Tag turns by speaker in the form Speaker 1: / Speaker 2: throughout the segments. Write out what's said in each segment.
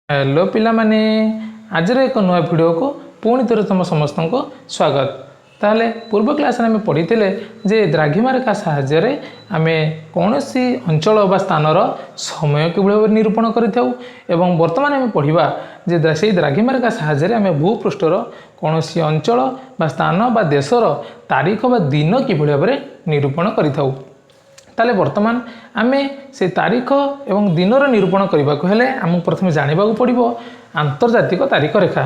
Speaker 1: Hello ପିଲାମାନେ, ଆଜିର ଏକ ନୂଆ ଭିଡ଼ିଓକୁ ପୁଣି ଥରେ ତୁମ ସମସ୍ତଙ୍କୁ ସ୍ୱାଗତ। ତାହେଲେ ପୂର୍ବ କ୍ଲାସ୍ରେ ଆମେ ପଢ଼ିଥିଲେ ଯେ ଦ୍ରାଘିମା ରେଖା ସାହାଯ୍ୟରେ ଆମେ କୌଣସି ଅଞ୍ଚଳ ବା ସ୍ଥାନର ସମୟ କିଭଳି ଭାବରେ ନିରୂପଣ କରିଥାଉ ଏବଂ ବର୍ତ୍ତମାନ ଆମେ ପଢ଼ିବା ଯେ ସେଇ ଦ୍ରାଘିମା ରେଖା ସାହାଯ୍ୟରେ ଆମେ ଭୂପୃଷ୍ଠର କୌଣସି ଅଞ୍ଚଳ ବା ସ୍ଥାନ ବା ଦେଶର ତାରିଖ ବା ଦିନ କିଭଳି ଭାବରେ ନିରୂପଣ କରିଥାଉ। ତାହେଲେ ବର୍ତ୍ତମାନ ଆମେ ସେ ତାରିଖ ଏବଂ ଦିନର ନିରୂପଣ କରିବାକୁ ହେଲେ ଆମକୁ ପ୍ରଥମେ ଜାଣିବାକୁ ପଡ଼ିବ ଆନ୍ତର୍ଜାତିକ ତାରିଖ ରେଖା।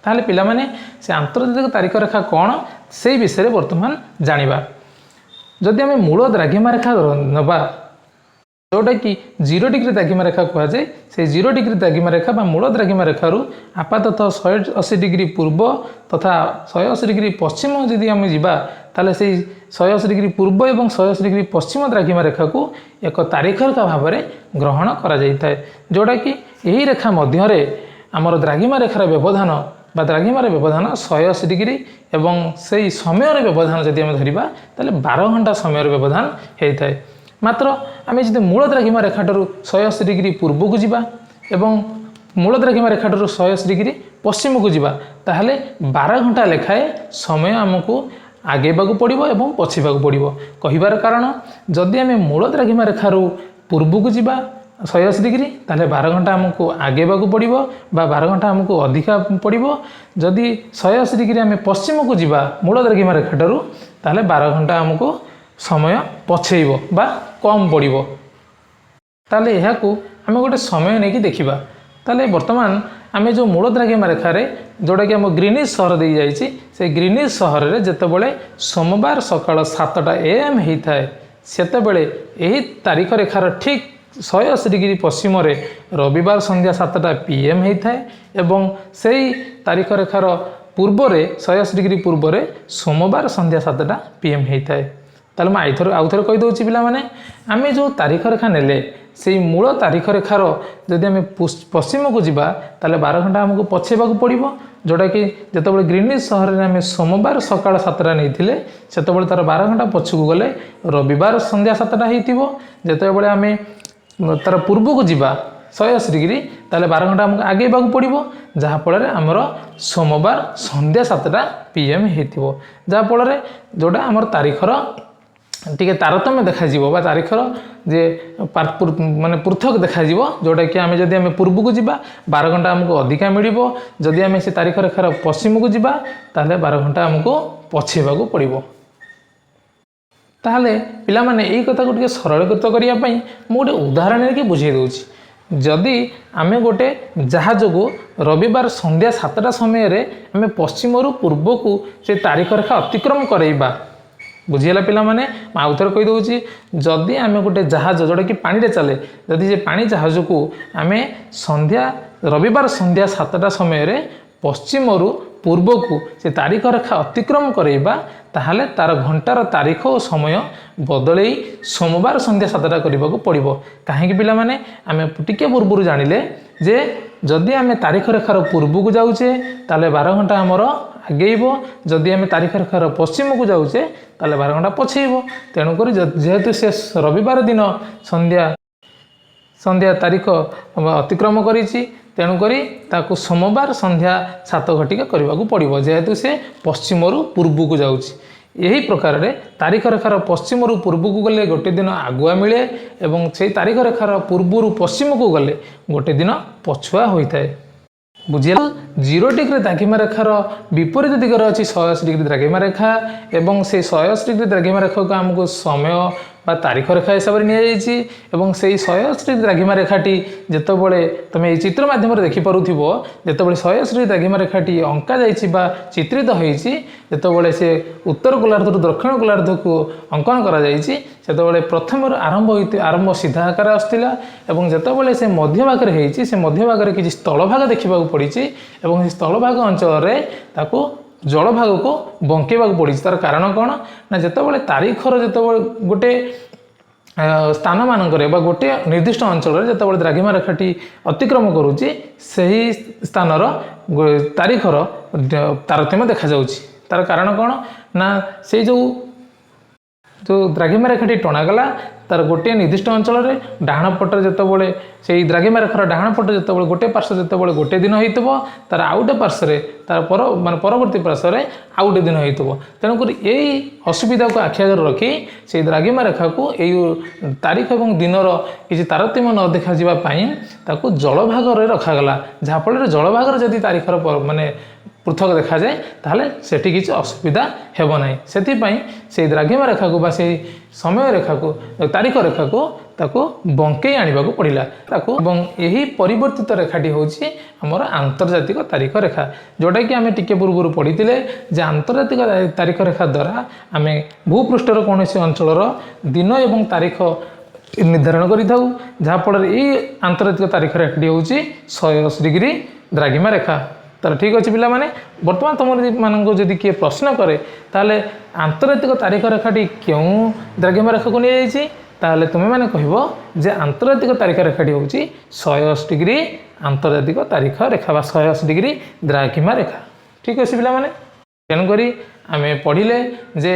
Speaker 1: ତାହେଲେ ପିଲାମାନେ, ସେ ଆନ୍ତର୍ଜାତିକ ତାରିଖ ରେଖା କ'ଣ, ସେଇ ବିଷୟରେ ବର୍ତ୍ତମାନ ଜାଣିବା। ଯଦି ଆମେ ମୂଳ ଦ୍ରାଘିମା ରେଖା ନେବା, ଯେଉଁଟାକି 0 ଡିଗ୍ରୀ ଦ୍ରାଘିମା ରେଖା କୁହାଯାଏ, ସେଇ 0 ଡିଗ୍ରୀ ଦ୍ରାଘିମା ରେଖା ବା ମୂଳ ଦ୍ରାଘିମା ରେଖାରୁ ଆପାତତଃ 180 ଡିଗ୍ରୀ ପୂର୍ବ ତଥା 180 ଡିଗ୍ରୀ ପଶ୍ଚିମ ଯଦି ଆମେ ଯିବା, ତାହେଲେ ସେଇ 180 ଡିଗ୍ରୀ ପୂର୍ବ ଏବଂ 180 ଡିଗ୍ରୀ ପଶ୍ଚିମ ଦ୍ରାଘିମା ରେଖାକୁ ଏକ ତାରିଖ ରେଖା ଭାବରେ ଗ୍ରହଣ କରାଯାଇଥାଏ, ଯେଉଁଟାକି ଏହି ରେଖା ମଧ୍ୟରେ ଆମର ଦ୍ରାଘିମା ରେଖାର ବ୍ୟବଧାନ ବା ଦ୍ରାଘିମାର ବ୍ୟବଧାନ 180 ଡିଗ୍ରୀ ଏବଂ ସେଇ ସମୟର ବ୍ୟବଧାନ ଯଦି ଆମେ ଧରିବା, ତାହେଲେ 12 ଘଣ୍ଟା ସମୟର ବ୍ୟବଧାନ ହେଇଥାଏ। ମାତ୍ର ଆମେ ଯଦି ମୂଳ ଦ୍ରାଘିମା ରେଖାଠାରୁ 180 ଡିଗ୍ରୀ ପୂର୍ବକୁ ଯିବା ଏବଂ ମୂଳ ଦ୍ରାଘିମା ରେଖାଠାରୁ 180 ଡିଗ୍ରୀ ପଶ୍ଚିମକୁ ଯିବା, ତାହେଲେ 12 ଘଣ୍ଟା ଲେଖାଏଁ ସମୟ ଆମକୁ ଆଗେଇବାକୁ ପଡ଼ିବ ଏବଂ ପଛେଇବାକୁ ପଡ଼ିବ। କହିବାର କାରଣ, ଯଦି ଆମେ ମୂଳ ଦ୍ରାଘିମା ରେଖାରୁ ପୂର୍ବକୁ ଯିବା 180 ଡିଗ୍ରୀ, ତାହେଲେ 12 ଘଣ୍ଟା ଆମକୁ ଆଗେଇବାକୁ ପଡ଼ିବ ବା 12 ଘଣ୍ଟା ଆମକୁ ଅଧିକା ପଡ଼ିବ। ଯଦି 180 ଡିଗ୍ରୀ ଆମେ ପଶ୍ଚିମକୁ ଯିବା ମୂଳ ଦ୍ରାଘିମା ରେଖାଠାରୁ, ତାହେଲେ 12 ଘଣ୍ଟା ଆମକୁ ସମୟ ପଛେଇବ ବା କମ୍ ପଡ଼ିବ। ତାହେଲେ ଏହାକୁ ଆମେ ଗୋଟେ ସମୟ ନେଇକି ଦେଖିବା। ତାହେଲେ ବର୍ତ୍ତମାନ ଆମେ ଯେଉଁ ମୂଳ ଦ୍ରାଘିମା ରେଖାରେ, ଯେଉଁଟାକି ଆମ ଗ୍ରୀନିଜ୍ ସହର ଦେଇ ଯାଇଛି, ସେଇ ଗ୍ରୀନିଜ୍ ସହରରେ ଯେତେବେଳେ ସୋମବାର ସକାଳ 7ଟା AM ହେଇଥାଏ, ସେତେବେଳେ ଏହି ତାରିଖ ରେଖାର ଠିକ୍ 180 ଡିଗ୍ରୀ ପଶ୍ଚିମରେ ରବିବାର ସନ୍ଧ୍ୟା 7ଟା PM ହେଇଥାଏ ଏବଂ ସେଇ ତାରିଖ ରେଖାର ପୂର୍ବରେ, 180 ଡିଗ୍ରୀ ପୂର୍ବରେ ସୋମବାର ସନ୍ଧ୍ୟା 7ଟା PM ହେଇଥାଏ। ତାହେଲେ ମୁଁ ଆଉଥରେ କହିଦେଉଛି ପିଲାମାନେ, ଆମେ ଯେଉଁ ତାରିଖ ରେଖା ନେଲେ, ସେଇ ମୂଳ ତାରିଖ ରେଖାର ଯଦି ଆମେ ପଶ୍ଚିମକୁ ଯିବା, ତାହେଲେ 12 ଘଣ୍ଟା ଆମକୁ ପଛେଇବାକୁ ପଡ଼ିବ। ଯେଉଁଟାକି ଯେତେବେଳେ ଗ୍ରୀନିଜ୍ ସହରରେ ଆମେ ସୋମବାର ସକାଳ 7ଟା ନେଇଥିଲେ, ସେତେବେଳେ ତା'ର 12 ଘଣ୍ଟା ପଛକୁ ଗଲେ ରବିବାର ସନ୍ଧ୍ୟା 7ଟା ହେଇଥିବ। ଯେତେବେଳେ ଆମେ ତା'ର ପୂର୍ବକୁ ଯିବା 180 ଡିଗ୍ରୀ, ତାହେଲେ 12 ଘଣ୍ଟା ଆମକୁ ଆଗେଇବାକୁ ପଡ଼ିବ, ଯାହାଫଳରେ ଆମର ସୋମବାର ସନ୍ଧ୍ୟା 7ଟା PM ହେଇଥିବ। ଯାହାଫଳରେ ଯେଉଁଟା ଆମର ତାରିଖର ଟିକେ ତାରତମ୍ୟ ଦେଖାଯିବ ବା ତାରିଖର ଯେ ମାନେ ପୃଥକ ଦେଖାଯିବ, ଯେଉଁଟାକି ଆମେ ଯଦି ଆମେ ପୂର୍ବକୁ ଯିବା, 12 ଘଣ୍ଟା ଆମକୁ ଅଧିକା ମିଳିବ। ଯଦି ଆମେ ସେ ତାରିଖ ରେଖାର ପଶ୍ଚିମକୁ ଯିବା, ତାହେଲେ 12 ଘଣ୍ଟା ଆମକୁ ପଛେଇବାକୁ ପଡ଼ିବ। ତାହେଲେ ପିଲାମାନେ, ଏଇ କଥାକୁ ଟିକେ ସରଳୀକୃତ କରିବା ପାଇଁ ମୁଁ ଗୋଟେ ଉଦାହରଣ ନେଇକି ବୁଝେଇ ଦେଉଛି। ଯଦି ଆମେ ଗୋଟେ ଜାହାଜକୁ ରବିବାର ସନ୍ଧ୍ୟା 7ଟା ସମୟରେ ଆମେ ପଶ୍ଚିମରୁ ପୂର୍ବକୁ ସେ ତାରିଖ ରେଖା ଅତିକ୍ରମ କରାଇବା। ବୁଝିହେଲା ପିଲାମାନେ? ମୁଁ ଆଉଥରେ କହିଦେଉଛି। ଯଦି ଆମେ ଗୋଟେ ଜାହାଜ, ଯେଉଁଟାକି ପାଣିରେ ଚାଲେ, ଯଦି ସେ ପାଣି ଜାହାଜକୁ ଆମେ ରବିବାର ସନ୍ଧ୍ୟା 7ଟା ସମୟରେ ପଶ୍ଚିମରୁ ପୂର୍ବକୁ ସେ ତାରିଖ ରେଖା ଅତିକ୍ରମ କରାଇବା, ତାହେଲେ ତାର ଘଣ୍ଟାର ତାରିଖ ଓ ସମୟ ବଦଳେଇ ସୋମବାର ସନ୍ଧ୍ୟା 7ଟା କରିବାକୁ ପଡ଼ିବ। କାହିଁକି ପିଲାମାନେ? ଆମେ ଟିକେ ପୂର୍ବରୁ ଜାଣିଲେ ଯେ ଯଦି ଆମେ ତାରିଖ ରେଖାର ପୂର୍ବକୁ ଯାଉଛେ, ତାହେଲେ 12 ଘଣ୍ଟା ଆମର ଆଗେଇବ। ଯଦି ଆମେ ତାରିଖ ରେଖାର ପଶ୍ଚିମକୁ ଯାଉଛେ, ତାହେଲେ 12 ଘଣ୍ଟା ପଛେଇବ। ତେଣୁକରି ଯେହେତୁ ସେ ରବିବାର ଦିନ ସନ୍ଧ୍ୟା ସନ୍ଧ୍ୟା ତାରିଖ ଅତିକ୍ରମ କରିଛି, ତେଣୁକରି ତାକୁ ସୋମବାର ସନ୍ଧ୍ୟା 7 ଘଟିକା କରିବାକୁ ପଡ଼ିବ, ଯେହେତୁ ସେ ପଶ୍ଚିମରୁ ପୂର୍ବକୁ ଯାଉଛି। ଏହି ପ୍ରକାରରେ ତାରିଖ ରେଖାର ପଶ୍ଚିମରୁ ପୂର୍ବକୁ ଗଲେ ଗୋଟେ ଦିନ ଆଗୁଆ ମିଳେ ଏବଂ ସେଇ ତାରିଖ ରେଖାର ପୂର୍ବରୁ ପଶ୍ଚିମକୁ ଗଲେ ଗୋଟେ ଦିନ ପଛୁଆ ହୋଇଥାଏ। ବୁଝିଲା? 0 ଡିଗ୍ରୀ ଦ୍ରାଘିମା ରେଖାର ବିପରୀତ ଦିଗରେ ଅଛି 180 ଡିଗ୍ରୀ ଦ୍ରାଘିମା ରେଖା ଏବଂ ସେଇ 180 ଡିଗ୍ରୀ ଦ୍ରାଘିମା ରେଖାକୁ ଆମକୁ ସମୟ ବା ତାରିଖ ରେଖା ହିସାବରେ ନିଆଯାଇଛି। ଏବଂ ସେଇ 180 ଡିଗ୍ରୀ ଦ୍ରାଘିମା ରେଖାଟି ଯେତେବେଳେ ତୁମେ ଏଇ ଚିତ୍ର ମାଧ୍ୟମରେ ଦେଖିପାରୁଥିବ, ଯେତେବେଳେ 180 ଡିଗ୍ରୀ ଦ୍ରାଘିମା ରେଖାଟି ଅଙ୍କା ଯାଇଛି ବା ଚିତ୍ରିତ ହୋଇଛି, ଯେତେବେଳେ ସେ ଉତ୍ତର ଗୋଲାର୍ଦ୍ଧରୁ ଦକ୍ଷିଣ ଗୋଲାର୍ଦ୍ଧକୁ ଅଙ୍କନ କରାଯାଇଛି, ସେତେବେଳେ ପ୍ରଥମରୁ ଆରମ୍ଭ ସିଧା ଆକାରରେ ଆସୁଥିଲା ଏବଂ ଯେତେବେଳେ ସେ ମଧ୍ୟଭାଗରେ ହେଇଛି, ସେ ମଧ୍ୟଭାଗରେ କିଛି ସ୍ଥଳଭାଗ ଦେଖିବାକୁ ପଡ଼ିଛି ଏବଂ ସେ ସ୍ଥଳଭାଗ ଅଞ୍ଚଳରେ ତାକୁ ଜଳଭାଗକୁ ବଙ୍କେଇବାକୁ ପଡ଼ିଛି। ତାର କାରଣ କ'ଣ ନା ଯେତେବେଳେ ତାରିଖର ଯେତେବେଳେ ଗୋଟେ ସ୍ଥାନମାନଙ୍କରେ ବା ଗୋଟିଏ ନିର୍ଦ୍ଦିଷ୍ଟ ଅଞ୍ଚଳରେ ଯେତେବେଳେ ଦ୍ରାଘିମା ରେଖାଟି ଅତିକ୍ରମ କରୁଛି, ସେହି ସ୍ଥାନର ତାରିଖର ତାରତମ୍ୟ ଦେଖାଯାଉଛି। ତାର କାରଣ କ'ଣ ନା ସେଇ ଯେଉଁ ଯେଉଁ ଦ୍ରାଘିମା ରେଖାଟି ଟଣାଗଲା, ତାର ଗୋଟିଏ ନିର୍ଦ୍ଦିଷ୍ଟ ଅଞ୍ଚଳରେ ଡାହାଣ ପଟରେ ଯେତେବେଳେ, ସେଇ ଦ୍ରାଘିମା ରେଖାର ଡାହାଣ ପଟେ ଯେତେବେଳେ ଗୋଟିଏ ପାର୍ଶ୍ୱ ଯେତେବେଳେ ଗୋଟିଏ ଦିନ ହେଇଥିବ, ତାର ଆଉ ଗୋଟେ ପାର୍ଶ୍ୱରେ, ତାର ପର ମାନେ ପରବର୍ତ୍ତୀ ପାର୍ଶ୍ୱରେ ଆଉ ଗୋଟେ ଦିନ ହେଇଥିବ। ତେଣୁକରି ଏଇ ଅସୁବିଧାକୁ ଆଖି ଆଗରେ ରଖି ସେଇ ଦ୍ରାଘିମା ରେଖାକୁ ଏଇ ତାରିଖ ଏବଂ ଦିନର କିଛି ତାରତମ୍ୟ ନ ଦେଖାଯିବା ପାଇଁ ତାକୁ ଜଳଭାଗରେ ରଖାଗଲା, ଯାହାଫଳରେ ଜଳଭାଗରେ ଯଦି ତାରିଖର ମାନେ ପୃଥକ ଦେଖାଯାଏ, ତାହେଲେ ସେଠି କିଛି ଅସୁବିଧା ହେବ ନାହିଁ। ସେଥିପାଇଁ ସେଇ ଦ୍ରାଘିମା ରେଖାକୁ ବା ସେଇ ସମୟ ରେଖାକୁ, ତାରିଖ ରେଖାକୁ ତାକୁ ବଙ୍କେଇ ଆଣିବାକୁ ପଡ଼ିଲା ତାକୁ। ଏବଂ ଏହି ପରିବର୍ତ୍ତିତ ରେଖାଟି ହେଉଛି ଆମର ଆନ୍ତର୍ଜାତିକ ତାରିଖ ରେଖା, ଯେଉଁଟାକି ଆମେ ଟିକେ ପୂର୍ବରୁ ପଢ଼ିଥିଲେ ଯେ ଆନ୍ତର୍ଜାତିକ ତାରିଖ ରେଖା ଦ୍ୱାରା ଆମେ ଭୂପୃଷ୍ଠର କୌଣସି ଅଞ୍ଚଳର ଦିନ ଏବଂ ତାରିଖ ନିର୍ଦ୍ଧାରଣ କରିଥାଉ, ଯାହାଫଳରେ ଏଇ ଆନ୍ତର୍ଜାତିକ ତାରିଖ ରେଖାଟି ହେଉଛି 180 ଡିଗ୍ରୀ ଦ୍ରାଘିମା ରେଖା। ତାହେଲେ ଠିକ୍ ଅଛି ପିଲାମାନେ, ବର୍ତ୍ତମାନ ତୁମର ମାନଙ୍କୁ ଯଦି କିଏ ପ୍ରଶ୍ନ କରେ, ତାହେଲେ ଆନ୍ତର୍ଜାତିକ ତାରିଖ ରେଖାଟି କେଉଁ ଦ୍ରାଘିମା ରେଖାକୁ ନିଆଯାଇଛି, ତାହେଲେ ତୁମେମାନେ କହିବ ଯେ ଆନ୍ତର୍ଜାତିକ ତାରିଖ ରେଖାଟି ହେଉଛି 180 ଡିଗ୍ରୀ ଆନ୍ତର୍ଜାତିକ ତାରିଖ ରେଖା ବା 180 ଡିଗ୍ରୀ ଦ୍ରାଘିମା ରେଖା। ଠିକ୍ ଅଛି ପିଲାମାନେ, ତେଣୁକରି ଆମେ ପଢ଼ିଲେ ଯେ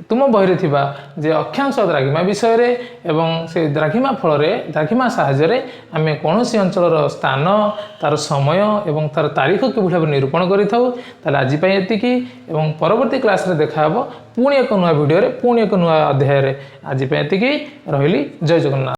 Speaker 1: ତୁମ ବହିରେ ଥିବା ଯେ ଅକ୍ଷାଂଶ ଦ୍ରାଘିମା ବିଷୟରେ ଏବଂ ସେ ଦ୍ରାଘିମା ଫଳରେ, ଦ୍ରାଘିମା ସାହାଯ୍ୟରେ ଆମେ କୌଣସି ଅଞ୍ଚଳର ସ୍ଥାନ, ତାର ସମୟ ଏବଂ ତାର ତାରିଖ କିଭଳି ଭାବରେ ନିରୂପଣ କରିଥାଉ। ତାହେଲେ ଆଜି ପାଇଁ ଏତିକି ଏବଂ ପରବର୍ତ୍ତୀ କ୍ଲାସ୍ରେ ଦେଖାହେବ ପୁଣି ଏକ ନୂଆ ଭିଡ଼ିଓରେ, ପୁଣି ଏକ ନୂଆ ଅଧ୍ୟାୟରେ। ଆଜି ପାଇଁ ଏତିକି ରହିଲି। ଜୟ ଜଗନ୍ନାଥ।